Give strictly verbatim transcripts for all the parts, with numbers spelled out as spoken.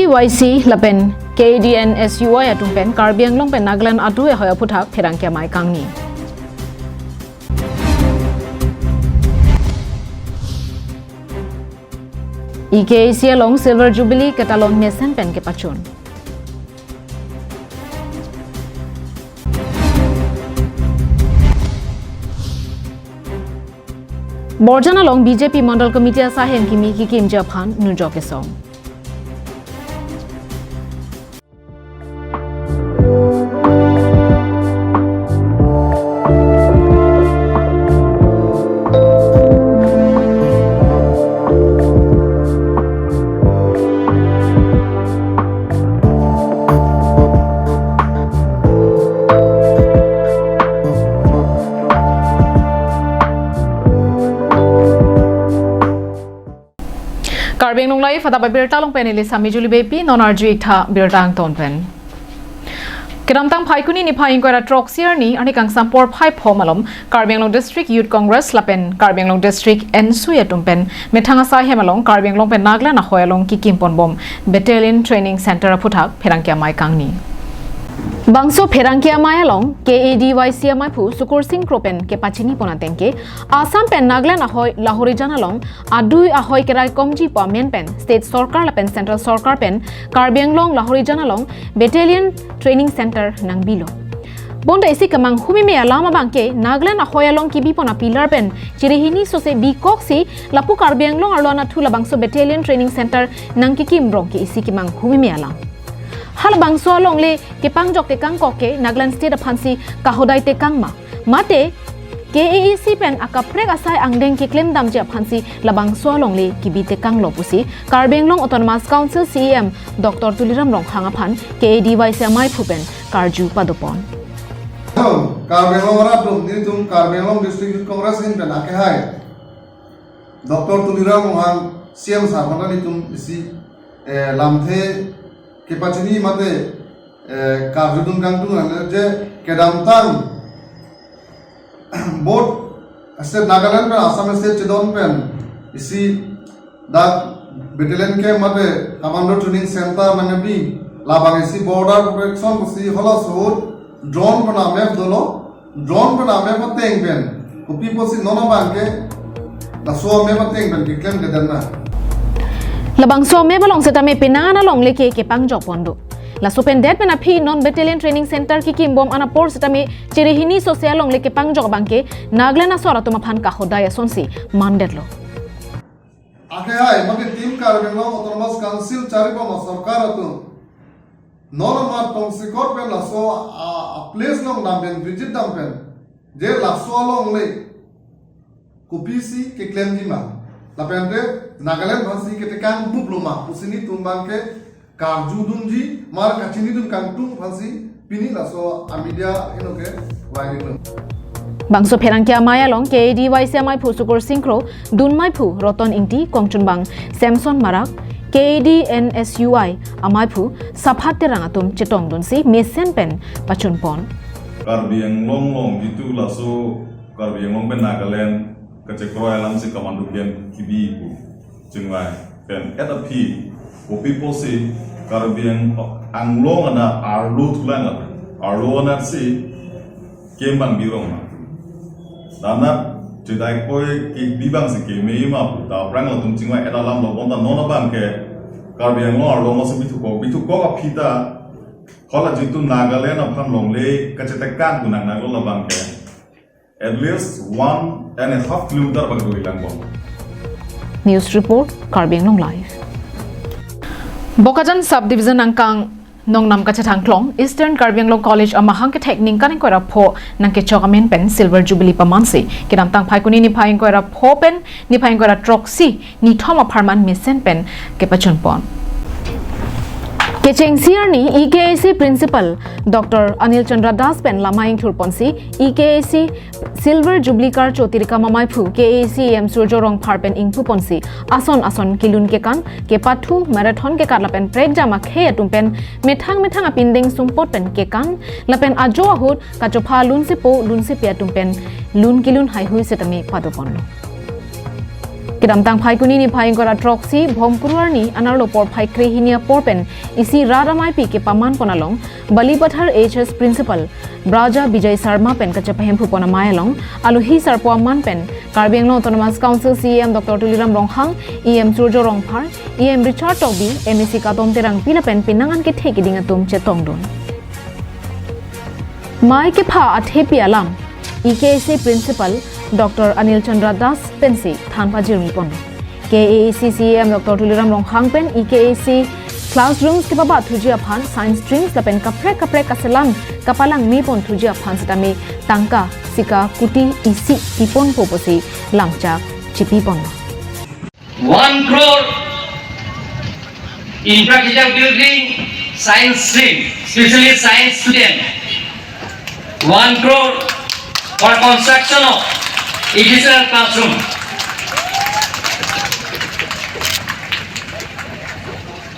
Y C lapen K A D N S U I atum pen Karbi Anglong pen Nagaland adui ahoi aphuthak pherangke amei kangni. E K A C along Silver Jubilee ketalon mesen pen kepachun. Borjan along B J P Mandal Committee asaihem kimi kikimji aphan nujok kesong. Karbi Anglong Live adap abirta along pen neli Sami Juli Beypi, non arju-ik tha birta angton pen. Kedamtang Phaikuni niphai ingkoi ra throksi arni, arni kangsam porphai pho malom, Karbi Anglong District Youth Congress lapen Karbi Anglong District N S U I atum pen methang asaihem along Karbi Anglong pen Nagaland ahoi along kikim ponbom Battalion Training Center aphuthak pherangke amei kangni. Bangso pherangke amei along K A D Y C ameiphu Sukursing Kro pen kepachini pon ateng ke, Assam pen Nagaland ahoi Lahorijan along adui ahoi keraikomji pu amen pen State Sorkar lapen Central Sorkar pen Karbi Anglong Lahorijan along Battalion Training Center nangbilo. Bonta isi kemanghumeme alam abangke Nagaland ahoi along kibi pon a-pillar pen chiri hini sose bikoksi lapu Karbi Anglong arlo anatthu labangso Battalion Training Center nangkikim rong ke isi kemanghumeme alam. Halabangso alongle kepangjok tekangkok ke Nagaland State aphansi kahodai tekang ma, mate K A A C pen akaprek asai angdeng keklem damji aphansi labangso alongle kibi tekanglo pusi Karbi Anglong Autonomous Council C E M Doctor Tuliram Ronghang aphan K A D Y C ameiphu pen karju padopon. Karbi Anglong arat atum, nelitum Karbi Anglong District Youth Congress ahin pen akehai Doctor Tuliram Ronghang C E M sir aphan nelitum isi, eh, lamthe kepachini mate, eh, karjudun kangtung lang je kedamtang both state Nagaland pen Assam state chedon pen isi dak battalion camp mate commando training center nangkebi labang isi border protection pusi halaso ahut drone pen a-map dolo, drone pen a-map ateng pen kopi pusi non abangke laso a-map ateng pen keklem kedan na. Labangso a-map along setame penang an alongle ke kepangjok pon do. Laso pen det pen aphi non Battalion Training Center kikimbom an apor setame chiri hini sose alongle kepangjok abangke Nagaland asor atum aphan kahodai asonsi mandetlo. Akehai mate Team Karbi Anglong Autonomous Council charibom asorkar atum non amat tongsekot pen laso a, a-place along dam pen, visit dam pen, je laso alongle kopisi keklemji ma, lapen te Nagaland aphansi ketekang buplo ma pusi nelitum abangke karjudunji, mar kachinidun kangtung aphansi pini laso a-media eno kevangji lo. Bangso pherangke amei along K A D Y C ameiphu Sukursing Kro, dun meiphu Roton Ingti, kongchunbang Samson Marak, K A D N S U I ameiphu Saphat Terang atum chetongdunsi mesen pen pachunpon. Karbi Anglong along jitu laso Karbi Anglong pen Nagaland kachekroi alamsi commando camp kibi pu chingvai pen et aphi kopi pusi Karbi Ang-, Anglong anat arlo thulang, arlo anatsi camp abang birong ma. Anat chedai koi kibi abangsi keme ma pu ta aphrang latum chingvai et alamlo, bonta non abangke Karbi Anglong arlo masi bithukok, bithukok aphi ta hala jitu Nagaland aphan longle kachetekang kunang nanglo, labangke at least one and a half kilometer abang duri langbom. News report, Karbi Anglong Live. Bokajan Subdivision angkang Nongnam kachethang klong Eastern Karbi Anglong College amahang kethek ningkan ingkoi ra pho nangkechok amen pen Silver Jubilee pamansi kedamtang Phaikuni niphai ingkoi ra pho pen niphai ingkoi ra throksi nithom apharman mesen pen kepachunpon. Kechengsi arni E K A C Principal Doctor Anil Chandra Das pen lamai ingthurponsi E K A C Silver Jubilee karcho tirikam ameiphu K A C E M Surjo Rongphar pen ingpuponsi ason ason kelun kekan, kepathu, marathon kekat lapen prekjam akhei atum pen methang methang apindeng sumpot pen kekan lapen ajo ahut kachopha lunsepo lunsepi atum pen lun kelun haihui setame padoponlo. Kedamtang Phaikuni niphai ingkoi ra throksi Bhomkuru arni anerlo porphai krehini apor pen isi rat ameipi kepaman pon along Balipathar H S Principal Braja Bijay Sharma pen kachepahemphu pon amei along alohi sarpo aman pen Karbi Anglong Autonomous Council C E M Doctor Tuliram Ronghang, E M Surjya Rongphar, E M Richard Tokbi, M A C Kadom Terangpi lapen penang an kethe keding atum chetongdun. Mei kepha athepi alam E K A C Principal Doctor Anil Chandra Das pensi than pajirmi pon. K A A C C E M Doctor Tuliram Ronghang pen E K A C classrooms kepabat thuji aphan science streams lapen kaprek kaprek kaselam kapalang me pon thuji aphan sitame tangka sika kuti isi pi ponpo pusi lamchak chipi pon. One crore infrastructure building, science stream, specially science student. One crore for construction of additional classroom.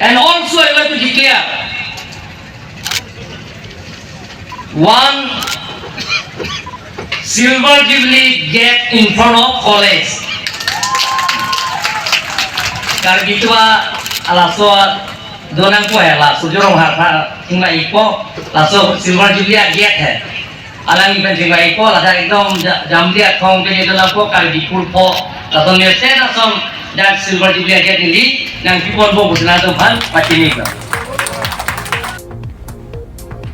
And also I want to declare one silver jubilee gate in front of college. Karbi tuba alaso donang ko hai, laso Surjya Ronghang aphan chingvai-ikpo, laso silver jubilee gate hai. Alang pen chingvai-ikpo, ladak ekdom ja-, jamdi akhong ke donang ko Karbi purpo, laso nirse lason dak silver jubilee gate neli nangpi ponpo pusi latum aphan pachini ko.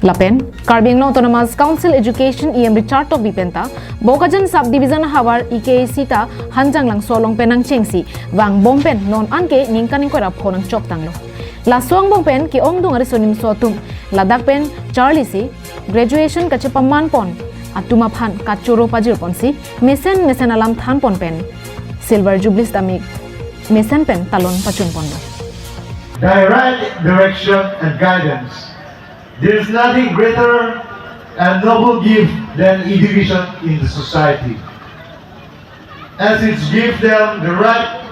Lapen Karbi Anglong Autonomous Council Education E M Richard Tokbi penta Bokajan Sub Division ahavar E K A C ta Hanjanglangso along pen nangchengsi vangbom pen non anke ningkan ingkoi ra pho nangchoktanglo. Laso angbong pen ke-ongdung ariso nimso atum ladak pen charlisi graduation kachepaman pon atum aphan kachoro pajir ponsi mesen mesen alam than pon pen Silver Jubilee sitame mesen pen talon pachun ponlo. Thy right direction and guidance. There is nothing greater and noble gift than education in the society, as it gives them the right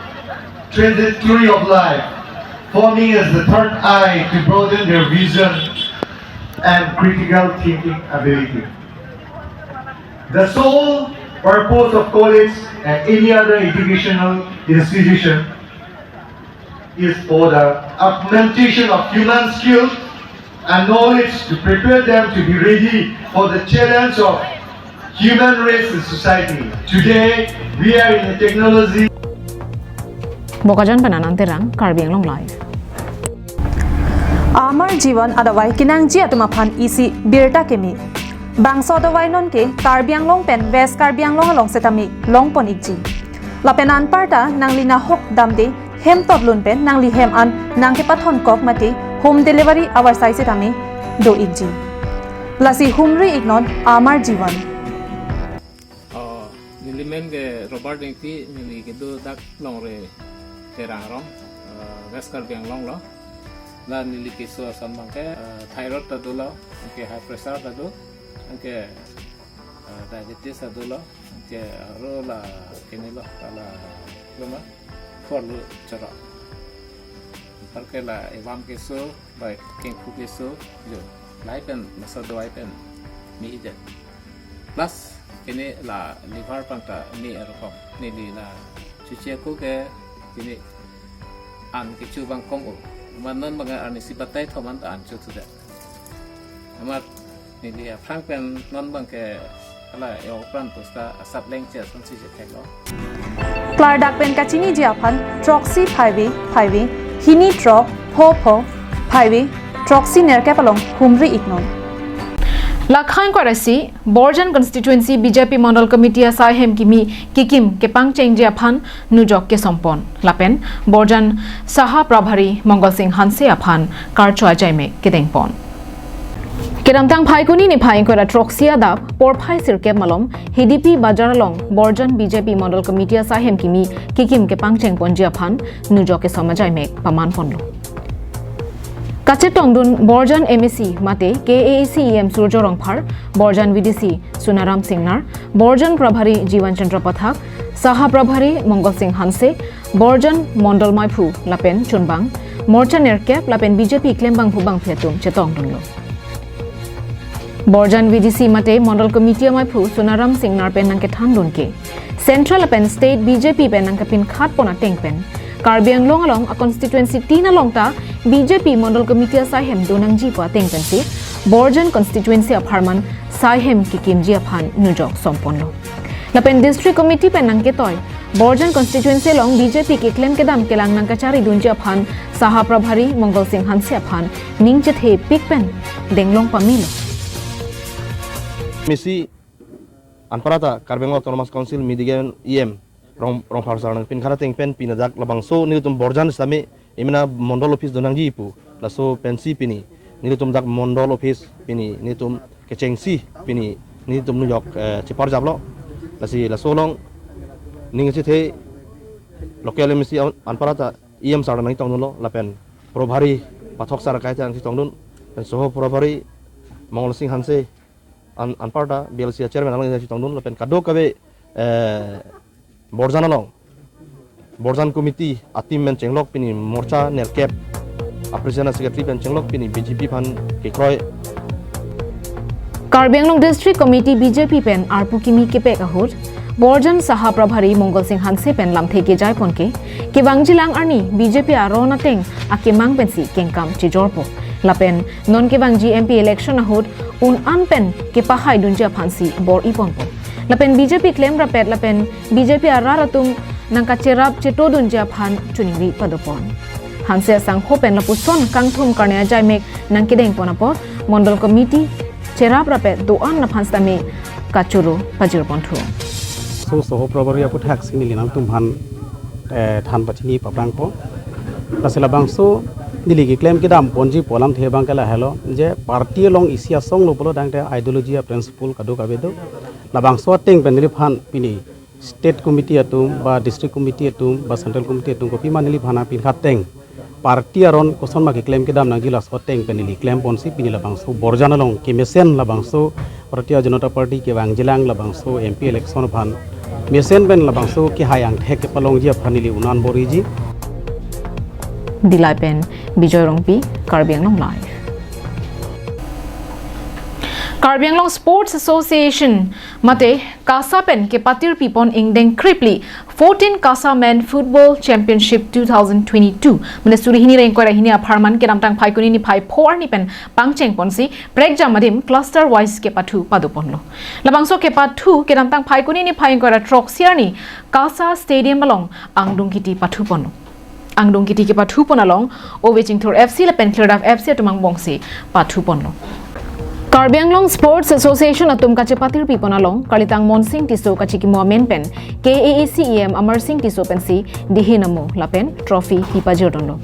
trajectory of life, forming as the third eye to broaden their vision and critical thinking ability. The sole purpose of college and any other educational institution is for the augmentation of human skills and knowledge to prepare them to be ready for the challenge of human race in society. Today, we are in a technology. Bokajan pen Anand Terang, Karbi Anglong Live. Amar Jivan adavai kenangji atum aphan isi birta keme. Bangso adavai nonke Karbi Anglong pen West Karbi Anglong along setame long pon-ikji. Lapen anparta nangli nahok damde hem totlun pen nangli hem an nangkepathon kok mate home delivery avarsai setame do-ikji. Lasi humri-iknon Amar Jivan. Oh, neli men ke Robert Engti, neli kedo dak Longri Terang arong, eh, West Karbi Anglong lo. La neli keso ason abangke, eh, thyroid ta dolo, anke high pressure ta do, anke, eh, diabetes ta dolo, anke aro la kene lo, la loma, korlu choro. Anparke la evam keso, bai kengphu keso, jo, lahai pen, laso adavai pen, me-idet. Plus, kene la liver pangta me arokom. Neli la chuche ako ke kene an kecho abang kom-o. Amat non abang arnisi batai thom an ta an chothudet. Amat neli aphrang pen non abangke hala e-opran pusta asap lengche asonsi chetheklo. Klardak pen kachiniji aphan throksi phaivi phaivi hini throk pho pho phaivi throksi nerkep along humri-iknon. Lakhang korasi Borjan Constituency B J P Mondol Committee asai hem kimi kekim kepangchengji aphan nujok kesom pon. Lapen Borjan Saha Prabhari Mongol Singh Hanse aphan karcho ajaimek kedeng pon. Kedamtang Phaikuni niphai ingkoi ra throksi adap porphai sirkep malom Hidipi Bazar along Borjan B J P Mondol Committee asai hem kimi kekim kepangcheng ponji aphan nujok kesom ajaimek paman ponlo. Kachetongdun Borjan M A C mate K A A C E M Surjya Rongphar, Borjan V D C Sonaram Singnar, Borjan Prabhari Jivan Chandra Pathak, Saha Prabhari Mongol Singh Hanse, Borjan Mondol Maiphu lapen chunbang, Morcha nerkep lapen B J P klembangphu bangphi atum chetongdunlo. Borjan V D C mate Mondol Committee amaiphu Sonaram Singnar pen nangkethandun ke, Central lapen State B J P pen nangkepinkhat pon ateng pen Karbi Anglong along a constituency tin along ta B J P Mondol Committee asaihem do nangji pu ateng pensi Borjan constituency apharman saihem kekimji aphan nujok somponlo. Lapen District Committee pen nangketoi Borjan constituency along B J P keklem kedam kelang nangkacharidunji aphan Saha Prabhari Mongol Sing Hanse aphan ning chethe pik pen denglong pamelo. Mesi anparta Karbi Anglong Autonomous Council Midigen E M Rong Rongphar sar nangpinkhat ateng pen pini dak labangso nelitum Borjan sitame emena Mondol office do nangji pu. Laso pensi pini nelitum dak Mondol office pini nelitum kechengsi pini nelitum nujok, eh, cheparjaplo. Lasi laso along ning chethe local M C anparta E M sar nangchetongdunlo lapen Prabhari Pathak sar kaita nangchetongdun. Lapen Saha Prabhari Mongol Sing Hanse an anparta B L C a chairman along nangchetongdun lapen kadokave, eh, Borjan along Borjan committee a team pen chenglok pini morcha nerkep a president a secretary pen chenglok pini B J P aphan kekroi. Karbi Anglong District Committee B J P pen arpu kimi kepek ahut Borjan Saha Prabhari Mongol Sing Hanse pen lamthe kejai ponke kevangjilang arni B J P aron ateng akemang pensi kengkam chejorpo. Lapen non kevangji M P election ahut un an pen kepahaidunji aphansi bor-i ponpo. Lapen B J P klem rapet lapen B J P arat atum nangkacherap chetodunji aphan choningri padopon. Hanse asangho pen lapuson kangthum karne ajaimek nangkedeng pon apot Mondol Committee cherap rapet do-an aphan sitame kachoro pajir ponthu. So Saha Prabhari aputhaksi neli nangtum aphan, eh, than pachini paprangpo. Lasi labangso neli keklem kedam ponji pu alamthe abang ke lahelo je party along isi asong lo pulo tangte ideology a principle kadokave do. Labangso ateng pen neliphan pini state committee atum ba district committee atum ba central committee atum kopima neliphan nangpinkhat ateng party aron kosonma keklem kedam nangji laso ateng pen neli klem ponsi pini labangso Borjan along kemesen labangso Bharatiya Janata Party kevangjilang labangso M P election aphan mesen pen labangso kehai angthek kepalongji aphan neli un an bor-iji. Dillai pen Bijoy Rongpi, Karbi Anglong Live. Karbi Anglong Sports Association mate KASA pen kepatirpi pon ingdeng krephli fourteen KASA Men Football Championship two thousand twenty-two, mane suri hini ra ingkoi ra hini apharman kedamtang Phaikuni niphai pho arni pen pangcheng ponsi prekjam adim cluster wise kepathu pado ponlo. Labangso kepathu kedamtang Phaikuni niphai ingkoi ra throksi arni KASA Stadium along angdung kiti pathu ponlo. Angdung kiti kepathu pon along Ove Chingthur F C lapen Khlerdap F C atum angbongsi pathu ponlo. Karbi Anglong Sports Association atum kachepatirpi pon along kalitang Monsing Tisso kachikimo amen pen K A A C E M Amarsing Tisso pensi dihin amo lapen trophy pi pajirdunlo.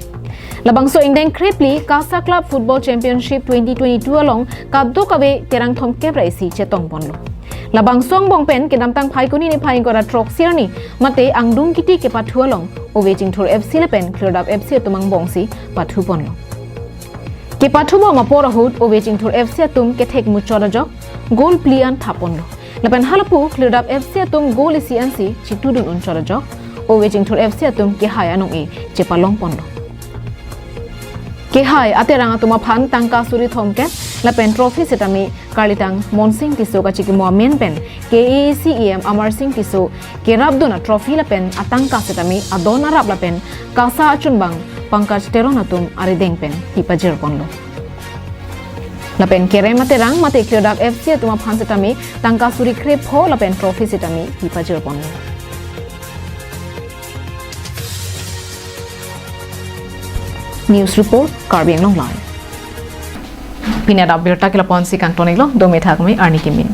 Labangso ingdeng krephli KASA Club Football Championship twenty twenty-two along kadokave Terang thomkep ra isi chetong ponlo. Labangso angbong pen kedamtang Phaikuni niphai ingkoi ra throksi arni mate angdung kiti kepathu along Ove Chingthur F C lapen Khlerdap F C atum angbongsi pathu ponlo. Kepathu bom apor ahut Ove Chingthur F C atum kethek muchot ajok goal phli an thap ponlo. Lapen halapu Khlerdap F C atum goal isi ansi chitudun unchot ajok Ove Chingthur F C atum kehai anong-e chepalong ponlo. Kehai aterang atum aphan tangka suri thomkep lapen trophy sitame kalitang Monsing Tisso kachikimo amen pen K A A C E M Amarsing Tisso kerapdun a trophy lapen atangka sitame adon arap lapen KASA achunbang Pankaj Teron atum arideng pen pi pajir ponlo. Lapen kerem aterang mate Khlerdap F C atum aphan sitame tangka suri krepho lapen trophy sitame pi pajir ponlo. News report, Karbi Anglong Live. Pini adap birta ke lapu-ansi kangton-iklo, dome thakme arni kimi.